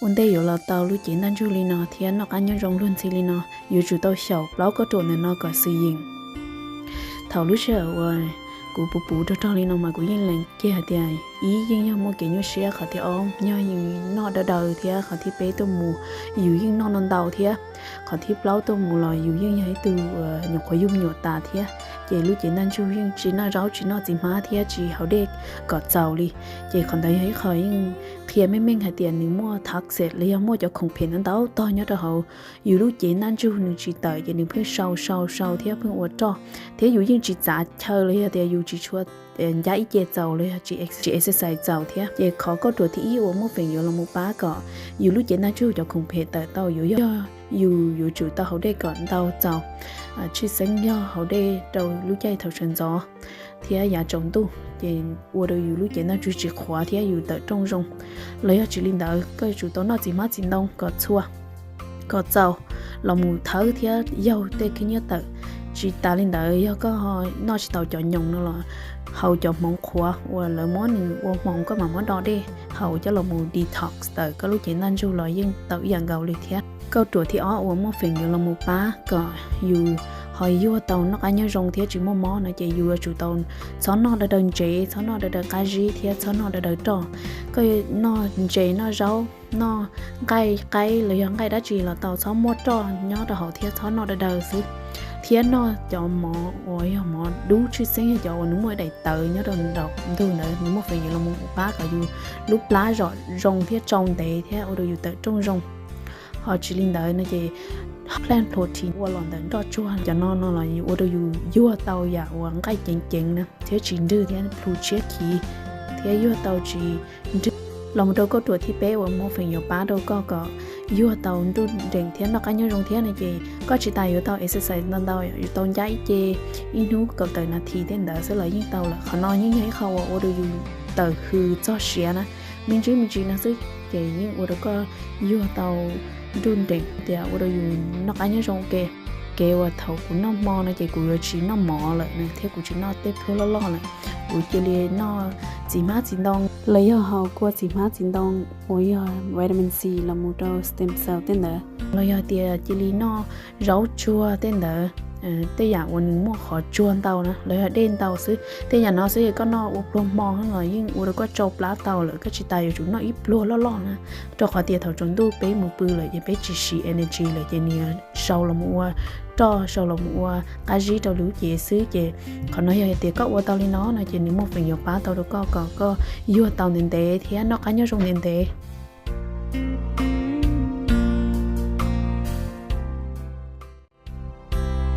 Ua ntej yuav los tau lub cev ntaj ntsug li no thiab noj qab nyob zoo luag ntxhi li no, yuav tsum tau xyaum plaub kauj ruam ntawm no kom xwm yeem. Thaum lub sij hawm uas kuv puv puv rog rog li no mas kuv yeej lees kiag hais tias ib yeej yog muaj kev nyuaj siab, qhov thib ob yog yus noj daw daw thiab, qhov thib peb tuaj mus yus yeej noj no ntau thiab, qhov thib plaub tuaj mus los yus yeej yog ib tug nyuam qhuav yug me nyuam tas thiab. Ces lub cev ntaj ntsug yeej tsis noj zaub, tsis noj txiv hmab thiab tsis haus dej kom txaus li. Ces qhov ntawd yog ib qho yeej qhia meej meej hais tias nws muaj toxic los yog muaj cov khoom phem ntau ntau tog nyob rau hauv yus lub cev ntaj ntsug, nws tsis tawm ces nws pheej sau sau sau thiab pheej ua roj, thiab yus yeej tsis txav chaw los yog tias yus tsis tshua ncab ib ce txaus los yog tsis exercise txaus thiab. Ces qhov kauj ruam thib ib uas muaj feem yuav los mus pab kom yus lub cev ntaj ntsug cov khoom phem tawm tau yuav yog yus yuav tsum tau haus dej kom ntau txaus, tshwj xeeb yog haus dej rau lub caij thaum sawv ntxov thiab yav tsaus ntuj, ces ua rau yus lub cev ntaj ntsug tsis qhuav thiab yus tawm rooj zoo. Los yog tsis li ntawd koj yuav tsum tau noj txiv hmab txiv ntoo kom txhua, kom txaus, los mus thawb thiab yaug tej khib nyiab tawm. Tsis tas li ntawd yog koj noj tsis tau cov nyoos no los haus cov hmoov qhuav uas lawv muab nws ua hmoov koj mam muab do dej haus coj los mus detox tawm koj lub cev ntaj ntsug los yeej tau ib yam nkaus li thiab. Kauj ruam thib ob uas muaj feem yuav los mus pab kom yus ho yuag tau noj qab nyob zoo thiab tsis muaj mob no ces yus yuav tsum tau txhob noj daw daw ntsev, txhob noj daw daw qab zib thiab txhob noj daw daw roj. Koj noj ntses, noj zaub, noj nqaij qaib los yog nqaij dab tsi los tau, txhob muaj roj nyob rau hauv thiab txhob noj daw daw xwb. Thiab noj cov mov uas yog mov dub, tshwj xeeb yog cov uas nws muaj daim tawv nyob rau ntug ntawd, nws muaj feem yuav los mus pab kom yus lub plab zom zoo thiab tsau ntev thiab ua rau yus tawm rooj zoo. Ho tsis li ntawd no ces plant protein ua los ntawm nroj tsuag, cov no no los ua rau yus yuag tau yam uas nqaij ceev ceev na thiab tsis nrwg thiab plhu tshiab khiv thiab yuag tau tsis nrwg. Los mus rau kauj ruam thib peb uas muaj feem yuav pab rau koj kom yuag tau nruj nreem thiab noj qab nyob zoo thiab no ces koj tsis tas yuav tau exercise ntau ntau, yuav tau ncab ib ce ib hnub kaum tawm nas this tej ntawd xwb los yeej tau lawm. Qhov no yeej yog ib qho uas ua rau yus tawm hws txog siav na, me ntsis me ntsis no xwb ces yeej ua rau koj yuag tau nruj nreem tias ua rau yus noj qab nyob zoo ua ke. Kev uas thaum kuv noj hmo no ces kuv yuav tsis noj mov lawm na thiab kuv tsis noj tej pluag loj loj lawm, kuv cia li noj txiv hmab txiv ntoo los yog haus kua txiv hmab txiv ntoo uas yog vitamin C los mus rau stem cell tej ntawd, los yog tias cia li noj zaub tsuag tej ntawd, tej yam uas nws muaj qhov tsuag ntau na los yog dej ntau xwb. Tej yam no xwb koj noj ua pluag hmo los yeej ua rau koj tsau plab tau lawm, koj tsis tas yuav tsum noj ib pluag loj loj na, rau qhov tias thaum tsaus ntuj peb mus pw lawm ces peb tsis siv energy lawm ces nws sau los mus ua roj, sau los mus ua qab zib rau lub cev xwb. Ces qhov no yog hais tias koj ua tau li no no ces nws muaj feem yuav pab tau rau koj kom koj yuag tau ntev ntev thiab noj qab nyob zoo ntev ntev.